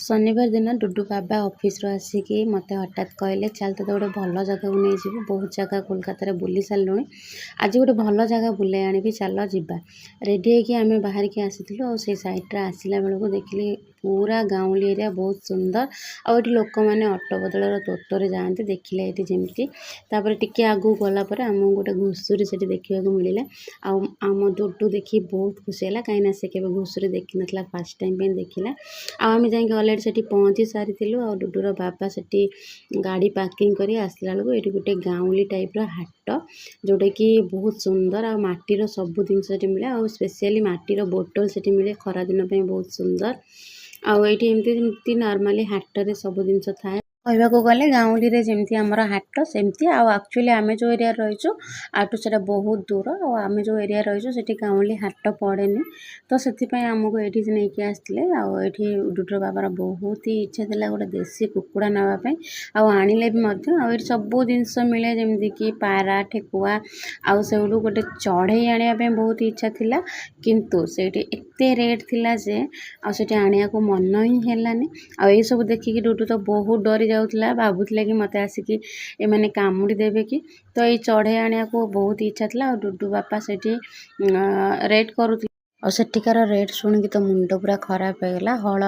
ଶନିବାର ଦିନ ଡୁଡୁ ବାବା ଅଫିସରୁ ଆସିକି ମୋତେ ହଠାତ୍ କହିଲେ, ଚାଲ, ତୋତେ ଗୋଟେ ଭଲ ଜାଗାକୁ ନେଇଯିବି। ବହୁତ ଜାଗା କୋଲକାତାରେ ବୁଲି ସାରିଲୁଣି, ଆଜି ଗୋଟେ ଭଲ ଜାଗା ବୁଲେଇ ଆଣିବି, ଚାଲ ଯିବା। ରେଡ଼ି ହେଇକି ଆମେ ବାହାରିକି ଆସିଥିଲୁ। ଆଉ ସେଇ ସାଇଡ଼୍ରେ ଆସିଲା ବେଳକୁ ଦେଖିଲି ପୁରା ଗାଉଁଲି ଏରିଆ, ବହୁତ ସୁନ୍ଦର। ଆଉ ଏଠି ଲୋକମାନେ ଅଟୋ ବଦଳରେ ଟୋଟୋରେ ଯାଆନ୍ତି, ଦେଖିଲେ ଏଠି ଯେମିତି। ତାପରେ ଟିକେ ଆଗକୁ ଗଲା ପରେ ଆମକୁ ଗୋଟେ ଘୁଷୁରୀ ସେଠି ଦେଖିବାକୁ ମିଳିଲା। ଆଉ ଆମ ଡୁଡୁ ଦେଖି ବହୁତ ଖୁସି ହେଲା, କାହିଁକିନା ସେ କେବେ ଘୁଷୁରୀ ଦେଖିନଥିଲା, ଫାର୍ଷ୍ଟ ଟାଇମ୍ ପାଇଁ ଦେଖିଲା। ଆଉ ଆମେ ଯାଇକି ଅଲରେଡ଼ି ସେଠି ପହଞ୍ଚି ସାରିଥିଲୁ। ଆଉ ଡୁଡୁର ବାବା ସେଠି ଗାଡ଼ି ପାର୍କିଂ କରି ଆସିଲା ବେଳକୁ ଏଇଠି ଗୋଟେ ଗାଉଁଲି ଟାଇପ୍ର ହାଟ, ଯେଉଁଟାକି ବହୁତ ସୁନ୍ଦର। ଆଉ ମାଟିର ସବୁ ଜିନିଷ ସେଠି ମିଳେ, ଆଉ ସ୍ପେସିଆଲି ମାଟିର ବୋଟଲ ସେଠି ମିଳେ, ଖରାଦିନ ପାଇଁ ବହୁତ ସୁନ୍ଦର। ଆଉ ଏଇଠି ଏମିତି ଯେମିତି ନର୍ମାଲି ହାଟରେ ସବୁ ଜିନିଷ ଥାଏ, କହିବାକୁ ଗଲେ ଗାଉଁଲିରେ ଯେମିତି ଆମର ହାଟ ସେମିତି। ଆଉ ଆକ୍ଚୁଆଲି ଆମେ ଯେଉଁ ଏରିଆରେ ରହିଛୁ, ୟାଠୁ ସେଇଟା ବହୁତ ଦୂର। ଆଉ ଆମେ ଯେଉଁ ଏରିଆରେ ରହିଛୁ, ସେଠି ଗାଉଁଲି ହାଟ ପଡ଼େନି, ତ ସେଥିପାଇଁ ଆମକୁ ଏଇଠି ନେଇକି ଆସିଥିଲେ। ଆଉ ଏଇଠି ଡୁଡୁର ବାବାର ବହୁତ ହି ଇଚ୍ଛା ଥିଲା ଗୋଟେ ଦେଶୀ କୁକୁଡ଼ା ନେବା ପାଇଁ, ଆଉ ଆଣିଲେ ବି ମଧ୍ୟ। ଆଉ ଏଇଠି ସବୁ ଜିନିଷ ମିଳେ, ଯେମିତିକି ପାରା, ଠେକୁଆ। ଆଉ ସେଇଠୁ ଗୋଟେ ଚଢ଼େଇ ଆଣିବା ପାଇଁ ବହୁତ ଇଚ୍ଛା ଥିଲା, କିନ୍ତୁ ସେଇଠି ଏତେ ରେଟ୍ ଥିଲା ଯେ ଆଉ ସେଠି ଆଣିବାକୁ ମନ ହିଁ ହେଲାନି। ଆଉ ଏଇସବୁ ଦେଖିକି ଡୁଡୁ ତ ବହୁତ ଡରି ଯାଉଥିଲା, ଭାବୁଥିଲା କି ମୋତେ ଆସିକି ଏମାନେ କାମୁଡ଼ି ଦେବେ କି। ତ ଏଇ ଚଢ଼େଇ ଆଣିବାକୁ ବହୁତ ଇଚ୍ଛା ଥିଲା। ଆଉ ଡୁଡୁ ବାପା ସେଠି ରେଟ୍ କରୁଥିଲେ। ଆଉ ସେଠିକାର ରେଟ୍ ଶୁଣିକି ତ ମୁଣ୍ଡ ପୁରା ଖରାପ ହେଇଗଲା। ହଳ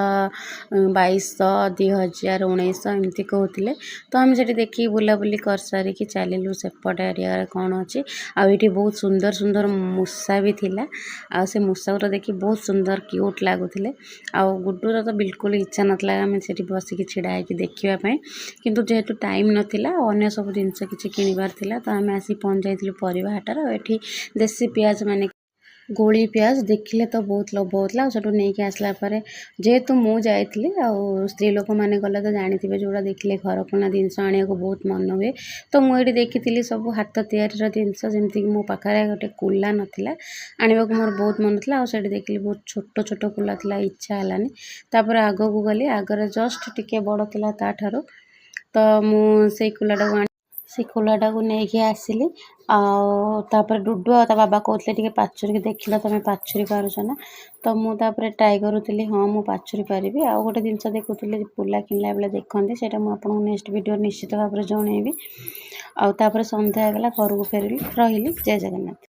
2200, 2000, 1900 ଏମିତି କହୁଥିଲେ। ତ ଆମେ ସେଠି ଦେଖିକି ବୁଲାବୁଲି କରିସାରିକି ଚାଲିଲୁ ସେପଟ ଏରିଆରେ କ'ଣ ଅଛି। ଆଉ ଏଇଠି ବହୁତ ସୁନ୍ଦର ସୁନ୍ଦର ମୂଷା ବି ଥିଲା। ଆଉ ସେ ମୂଷା ଗୁଡ଼ା ଦେଖି ବହୁତ ସୁନ୍ଦର, କ୍ୟୁଟ୍ ଲାଗୁଥିଲେ। ଆଉ ଗୁଡୁର ତ ବିଲକୁଲ ଇଚ୍ଛା ନଥିଲା ଆମେ ସେଠି ବସିକି ଛିଡ଼ା ହେଇକି ଦେଖିବା ପାଇଁ, କିନ୍ତୁ ଯେହେତୁ ଟାଇମ୍ ନଥିଲା ଆଉ ଅନ୍ୟ ସବୁ ଜିନିଷ କିଛି କିଣିବାର ଥିଲା, ତ ଆମେ ଆସିକି ପହଞ୍ଚି ଯାଇଥିଲୁ ପରିବା ହାଟରେ। ଆଉ ଏଠି ଦେଶୀ ପିଆଜ, ମାନେ ଗୋଳି ପିଆଜ ଦେଖିଲେ ତ ବହୁତ ଲୋଭ ହେଉଥିଲା। ଆଉ ସେଠୁ ନେଇକି ଆସିଲା ପରେ, ଯେହେତୁ ମୁଁ ଯାଇଥିଲି ଆଉ ସ୍ତ୍ରୀ ଲୋକମାନେ ଗଲେ ତ ଜାଣିଥିବେ, ଯେଉଁଟା ଦେଖିଲେ ଘରକରଣା ଜିନିଷ ଆଣିବାକୁ ବହୁତ ମନ ହୁଏ। ତ ମୁଁ ଏଇଠି ଦେଖିଥିଲି ସବୁ ହାତ ତିଆରିର ଜିନିଷ। ଯେମିତିକି ମୋ ପାଖରେ ଗୋଟେ କୁଲା ନଥିଲା, ଆଣିବାକୁ ମୋର ବହୁତ ମନ ଥିଲା। ଆଉ ସେଇଠି ଦେଖିଲି ବହୁତ ଛୋଟ ଛୋଟ କୁଲା ଥିଲା, ଇଚ୍ଛା ହେଲାନି। ତାପରେ ଆଗକୁ ଗଲି, ଆଗରେ ଜଷ୍ଟ ଟିକେ ବଡ଼ ଥିଲା ତା'ଠାରୁ, ତ ମୁଁ ସେଇ କୁଲାଟାକୁ ନେଇକି ଆସିଲି। ଆଉ ତାପରେ ଡୁଡୁ ଆଉ ତା ବାବା କହୁଥିଲେ, ଟିକେ ପାଛୁରିକି ଦେଖିଲ, ତୁମେ ପାଛୁରି ପାରୁଛ ନା? ତ ମୁଁ ତାପରେ ଟ୍ରାଏ କରୁଥିଲି, ହଁ, ମୁଁ ପାଛୁରି ପାରିବି। ଆଉ ଗୋଟେ ଜିନିଷ ଦେଖୁଥିଲି, କୁଲା କିଣିଲା ବେଳେ ଦେଖନ୍ତି, ସେଇଟା ମୁଁ ଆପଣଙ୍କୁ ନେକ୍ସଟ ଭିଡ଼ିଓ ନିଶ୍ଚିତ ଭାବରେ ଜଣେଇବି। ଆଉ ତାପରେ ସନ୍ଧ୍ୟା ହେଇଗଲା, ଘରକୁ ଫେରିଲି। ରହିଲି, ଜୟ ଜଗନ୍ନାଥ।